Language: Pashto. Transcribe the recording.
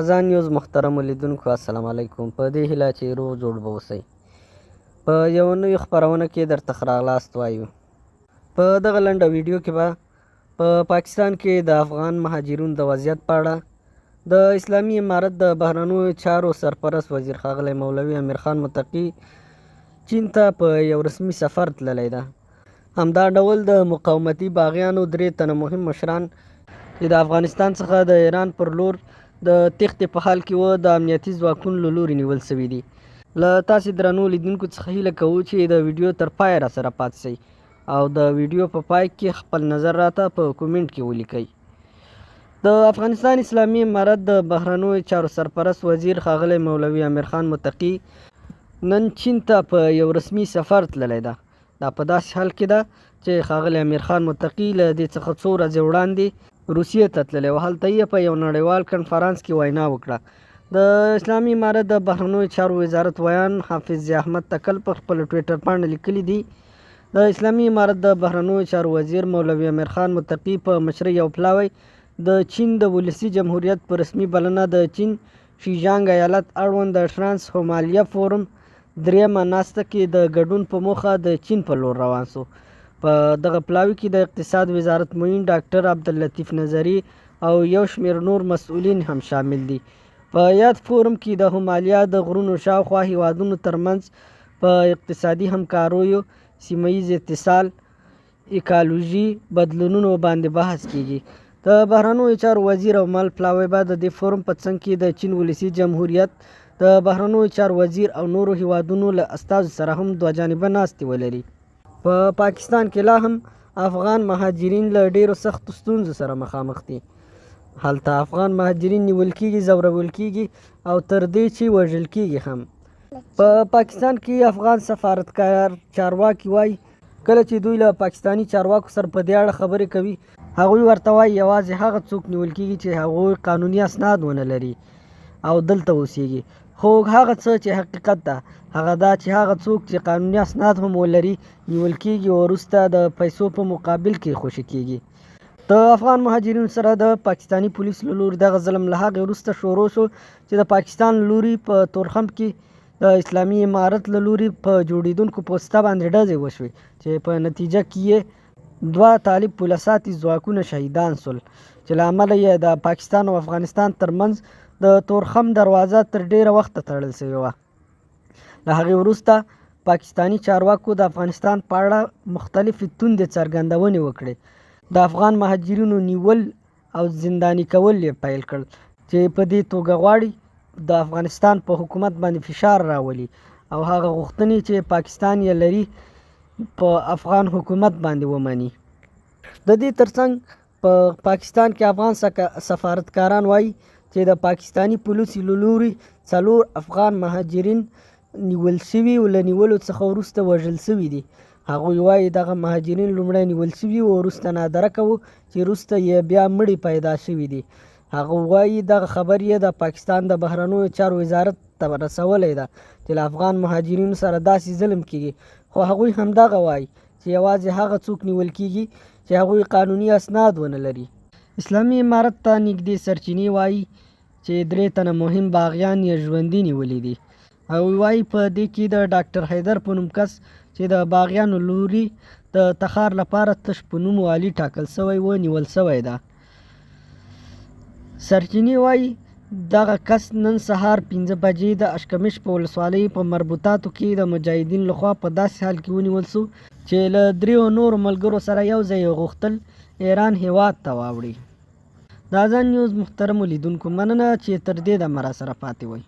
اذان نیوز محترمو لیدونکو السلام علیکم. په دې هیله چې روغ جوړ به اوسئ. په یو نوې خپرونه کې درته ښه راغلاست وایو. په دغه لنډه ویډیو کې به په پاکستان کې د افغان مهاجرینو د وضعیت په اړه د اسلامي امارت د بهرنیو چارو سرپرست وزیر ښاغلی مولوي امیرخان متقي چین ته په یو رسمي سفر تللی ده. همدا ډول د مقاومتي باغیانو درې تنه مهم مشران چې د افغانستان څخه د ایران پر لور د تېښتې په حال کې وو، د امنیتي ځواکونو له لوري نیول شوي دي. له تاسې درنو لیدونکو څخه هیله کوو چې د ویډیو تر پایه راسره پاتې شئ او د ویډیو په پای کې خپل نظر راته په کومنټ کې ولیکئ. د افغانستان اسلامي امارت د بهرنیو چارو سرپرست وزیر ښاغلی مولوي امیرخان متقي نن چین ته په یو رسمي سفر تللی ده. دا په داسې حال کې ده چې ښاغلی امیرخان متقي له دې څخه څو ورځې وړاندې روسیې ته تللی او هلته یې په یو نړیوال کنفرانس کې وینا وکړه. د اسلامي امارت د بهرنیو چارو وزارت ویاند حافظ ضیا احمد تکل په خپل ټویټر پاڼه لیکلي دي، د اسلامي امارت د بهرنیو چارو وزیر مولوي امیرخان متقي په مشرۍ یو پلاوی د چین د ولسي جمهوریت په رسمي بلنه د چین شیژانګ ایالت اړوند د ټرانس همالیا فورم درېیمه ناسته کې د ګډون په موخه د چین په لور روان شو. په دغه پلاوي کې د اقتصاد وزارت معین ډاکټر عبداللطیف نظري او یو شمېر نور مسؤلین هم شامل دي. په یاد فورم کې د همالیا د غرونو شاوخوا هېوادونو ترمنځ په اقتصادي همکاریو، سیمه ییز اتصال، ایکالوژي بدلونونو باندې بحث کېږي. د بهرنیو چارو وزیر او مل پلاوی به د دې فورم په څنګ کې د چین ولسي جمهوریت د بهرنیو چارو وزیر او نورو هیوادونو له استازو سره هم دوه جانبه ناستې ولري. په پاکستان کې لا هم افغان مهاجرین له ډېرو سختو ستونزو سره مخامخ دي. هلته افغان مهاجرین نیول کېږي، ځورول کېږي او تر دې چې وژل کېږي هم. په پاکستان کې افغان سفارتکار چارواکي وايي، کله چې دوی له پاکستاني چارواکو سره په دې اړه خبرې کوي، هغوی ورته وايي یوازې هغه څوک نیول کېږي چې هغوی قانوني اسناد ونه لري او دلته اوسېږي. خو هغه څه چې حقیقت ده هغه دا چې هغه څوک چې قانوني اسناد هم ولري نیول کېږي او وروسته د پیسو په مقابل کې خوشې کېږي. د افغان مهاجرینو سره د پاکستاني پولیسو له لوري دغه ظلم له هغې وروسته شروع شو چې د پاکستان له لوري په تورخم کې د اسلامي امارت له لوري په جوړېدونکو پوسته باندې ډزې وشوې چې په نتیجه کې یې دوه طالب پوله ساتي ځواکونه شهیدان شول چې له امله یې د پاکستان او افغانستان ترمنځ د تورخم دروازه تر ډېره وخته تړل شوې وه. له هغې وروسته پاکستاني چارواکو د افغانستان په اړه مختلفې توندې څرګندونې وکړې، د افغان مهاجرینو نیول او زنداني کول یې پیل کړل چې په دې توګه غواړي د افغانستان په حکومت باندې فشار راولي او هغه غوښتنې چې پاکستان یې لري په افغان حکومت باندې ومني. د دې ترڅنګ په پاکستان کې افغان سفارتکاران وایي چې د پاکستاني پولیسو له لوري څلور افغان مهاجرین نیول شوي او له نیولو څخه وروسته وژل شوي دي. هغوی وایي دغه مهاجرین لومړی نیول شوي او وروسته نادرکه وو چې وروسته یې بیا مړي پیدا شوي دي. هغه وایي دغه خبر یې د پاکستان د بهرنیو چارو وزارت ته رسولی ده چې له افغان مهاجرینو سره داسې ظلم کیږي، خو هغوی همدغه وایي چې یوازې هغه څوک نیول کیږي چې هغوی قانوني اسناد ونه لري. اسلامي امارت ته نږدې سرچینې وایي چې درې تنه مهم باغیان یې ژوندي نیولي دي. هغوی وایي په دې کې د ډاکټر حیدر په نوم کس چې د باغیانو لوري د تخار لپاره تش په نوم والي ټاکل شوی و، نیول شوی ده. سرچینې وایي دغه کس نن سهار 5 بجې د اشکمش په ولسوالۍ په مربوطاتو کې د مجاهدینو لخوا په داسې حال کې ونیول شو چې له دریو نورو ملګرو سره یو ځای یې غوښتل ایران هېواد ته واوړي. د اذان نیوز محترمو لیدونکو مننه چې تر دې دمه راسره پاتې وئ.